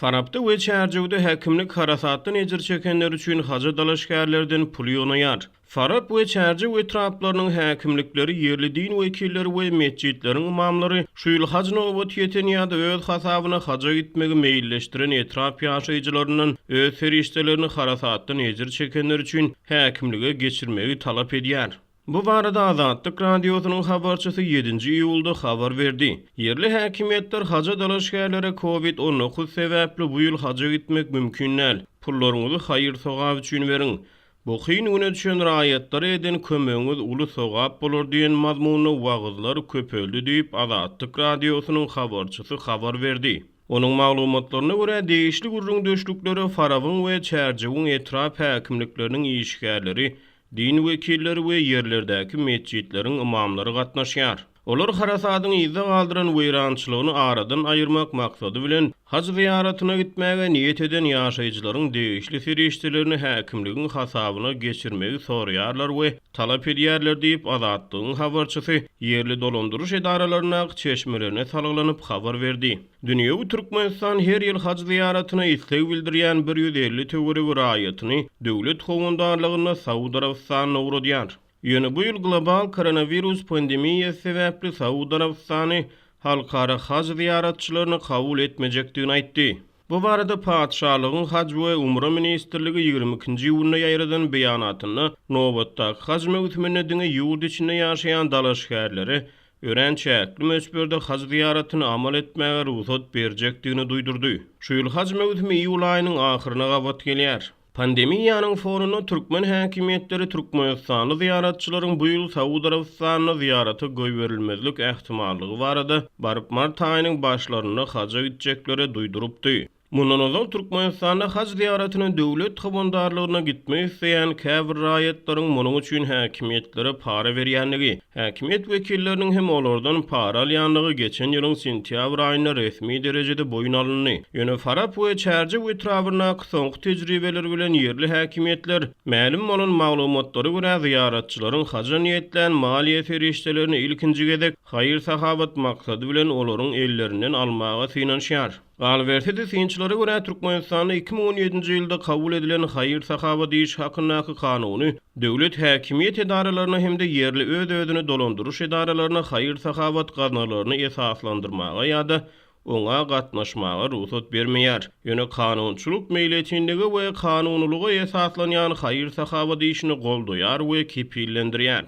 Farapda we Çärjewde häkimlik harasatdan ejir çekenler üçin haja dalaşgärlerden pul ýygnaýar. Farap we Çärjew etraplarynyň häkimlikleri, ýerli din wekilleri we metjitleriň ymamlary şu ýyl haj nobaty ýeten ýa-da öz hasabyna haja gitmegi meýilleşdiren etrap ýaşaýjylaryndan öz serişdelerini harasatdan ejir çekenler üçin häkimlige geçirmegi talap edýär. Bu barada Azatlyk Radiosynyň habarçysy ýedinji iýulda habar berdi. Ýerli häkimiýetler haja dalaşgärlere Covid 19 sebäpli bu ýyl haja gitmek mümkin däl, pullaryňyzy haýyr-sogap üçin beriň. Bu kyn güne düşen raýatlara eden kömegiňiz uly sogap bolar diýen mazmunda wagyzlar köpeldi diýip, Azatlyk Radiosynyň habarçysy habar berdi. Onuň maglumatlaryna görä, degişli gürrüňdeşliklere Farabyň we Çärjewiň etrap häkimlikleriniň işgärleri, din wekilleri we ýerlerdäki metjitleriň ymamlary gatnaşýar. Olar harasadyň yzda galdyran weýrançylygyny aradan aýyrmak maksady bilen, haj zyýaratyna gitmäge niýet eden ýaşaýjylaryň degişli serişdelerini häkimligiň hasabyna geçirmegi soraýarlar we talap edýärler diýip, Azatlygyň habarçysy ýerli dolandyryş edaralaryndaky çeşmelerine salgylanyp habar berdi. Dünýewi Türkmenistan her ýyl haj zyýaratyna isleg bildirýän 150 töweregi raýatyny döwlet howandarlygynda Saud Arabystanyna ugradýar. Ýöne bu ýyl global koronawirus pandemiýasy sebäpli Saud Arabystany halkara haj zyýaratçylaryny kabul etmejekdigini aýtdy. Bu barada Patyşalygyň Haj we Umra ministrligi 22-nji iýunda ýaýradan beýanatynda nobatdaky haj möwsüminde diňe ýurt içinde ýaşaýan dalaşgärlere örän çäkli möçberde haj zyýaratyny amal etmäge rugsat berjekdigini duýdurdy. Şu ýyl haj möwsümi iýul aýynyň ahyryna gabat gelýär. Pandemiýanyň fonunda türkmen häkimiýetleri türkmenistanly zyýaratçylaryň bu ýyl Saud Arabystanyna zyýarata goýberilmezlik ähtimallygy barada baryp mart aýynyň başlarynda haja gitjeklere duýdurypdy. Mundan ozal Türkmenistanda haj zyýaratyna döwlet howandarlygyna gitmek isleýän käbir raýatlaryň munuň üçin häkimiýetlere para berýändigi, häkimiýet wekilleriniň hem olardan para alýandygy geçen ýylyň sentýabr aýynda resmi derejede boýun alyndy. Ýöne Farap we Çärjew etrabyndaky soňky tejribeler bilen ýerli häkimiýetler, mälim bolan maglumatlara görä, zyýaratçylaryň haja niýetlän maliýe serişdelerini ilkinji gezek haýyr-sahawat maksady bilen olaryň ellerinden almaga synanyşýar. Galyberse-de, synçylara görä, Türkmenistanda 2017-nji ýylda kabul edilen Haýyr-sahawat işi hakyndaky kanuny döwlet häkimiýet edaralaryna hem-de ýerli öz-özüni dolandyryş edaralaryna haýyr-sahawat gaznalaryny esaslandyrmaga ýa-da oňa gatnaşmaga rugsat bermeýär. Ýöne kanunçylyk meýletinlige we kanunylyga esaslanýan haýyr-sahawat işini goldaýar we kepillendirýär.